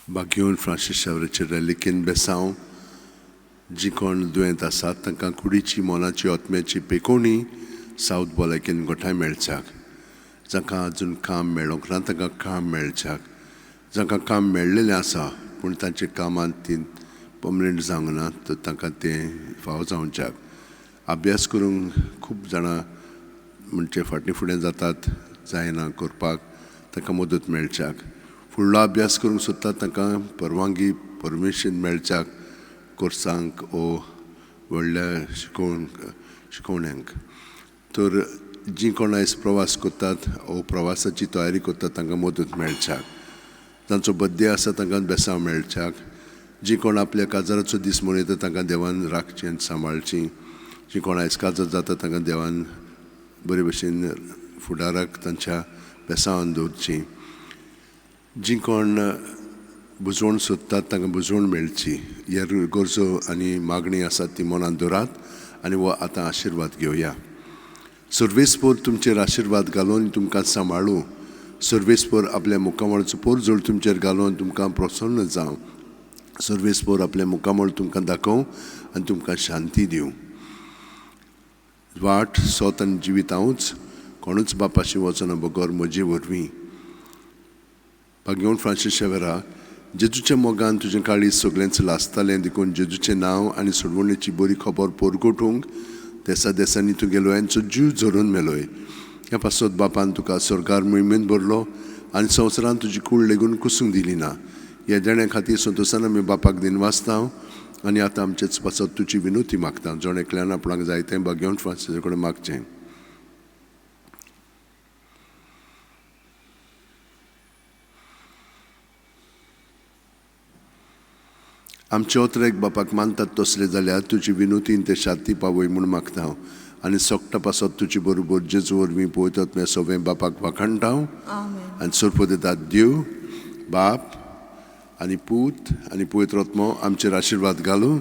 बागेवन Francis शावराचेर रेलिकेन बेसांव जी कोण दुयेंत आसात तांकां कुडीची मोनाची आत्म्याची पेकोवणी सावथ भलायकेन गोठांय मेळच्याक, जांकां आजून काम मेळोंक ना तांकां काम मेळच्याक, जांकां काम मेळ्ळेलें आसा पूण तांच्या कामांत ती पर्मनंट जावंक ना तर तांकां तें फावो जावच्याक, अभ्यास करूंक खूब जाणां म्हणजे फाटीं फुडें जातात जायना करपाक तांकां मदत मेळच्याक, फुडलो अभ्यास करूंक सोदतात तांकां परवानगी परमिशन मेळच्याक कोर्सांक ओ व्हडल्या शिकोवण्यांक. तर जी कोण आयज प्रवास करतात ओ प्रवासाची तयारी करतात तांकां मदत मेळच्याक, तांचो बड्डे आसा तांकां बेसांव मेळच्याक, जी कोण आपल्या काजाराचो दीस मनयता तांकां देवान राखचें आनी सांबाळची, जी कोण आयज काजार जाता तांकां देवान बरे भशेन फुडाराक तांच्या बेसांवान दवरची, जी कोण बुजवण सोदतात तांकां बुजवण मेळची. ह्या गरजो आनी मागणी आसात ती मनांत दवरात आनी हो आतां आशिर्वाद घेवया. सर्वेस्पोर तुमचेर आशिर्वाद घालून तुमकां सांबाळूं, सर्वेस्पोर आपल्या मुखामळचो पोरजोळ तुमचेर घालून तुमकां प्रसन्न जावं, सर्वेस्पोर आपल्या मुखामळ तुमकां दाखोवं आनी तुमकां शांती दिवं. वाट सोत आनी जिवीत हांवूच, कोणूच बापाशी वचना बगर म्हजे वरवीं. भाग्यवंत फ्रांसीस शेवेरा, जेजूच्या मोगान तुजें काळीज सगळेंच लासतालें देखून जेजूचें नांव आनी सोडवणेची बरी खबर परगटूंक देसा देसांनी तुगे लोयांचो जीव झरोवन मेलोय. ह्या पासत बापान तुका सरकार मोहिमेंत भरलो आनी संवसारान तुजी कूड लेगून कुसूंक दिली ना. ह्या देण्या खातीर संतोशान आमी बापाक दिनवासता आनी आतां आमचेच पासत तुजी विनवती मागता. जण एकल्यान आपणाक जाय तें भाग्यवंत फ्रांसीसा कडेन मागचें. आमचे ओतरेक बापाक मानतात तसले जाल्यार तुजी विनवतीन ते शांती पावय म्हूण मागता हांव आनी सोकटा पासत तुजे बरोबर जेजू वरवीं पळयतात मे सगळें बापाक वाखाणटा हांव आनी सोरपो दितात. देव बाप आनी पूत आनी पवित्र आत्मो आमचेर आशिर्वाद घालूं.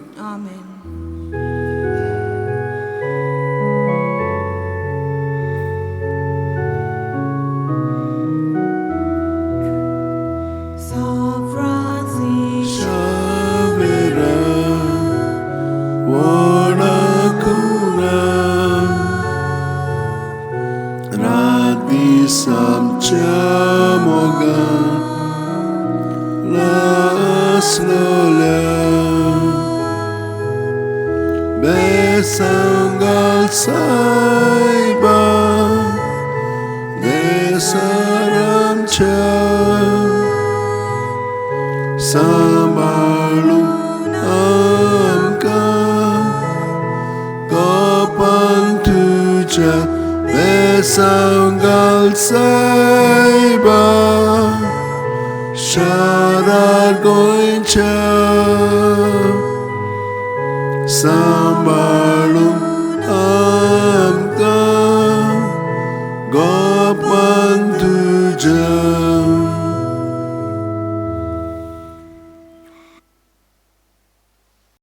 सांबाळून आमकां गोपान तुज्या.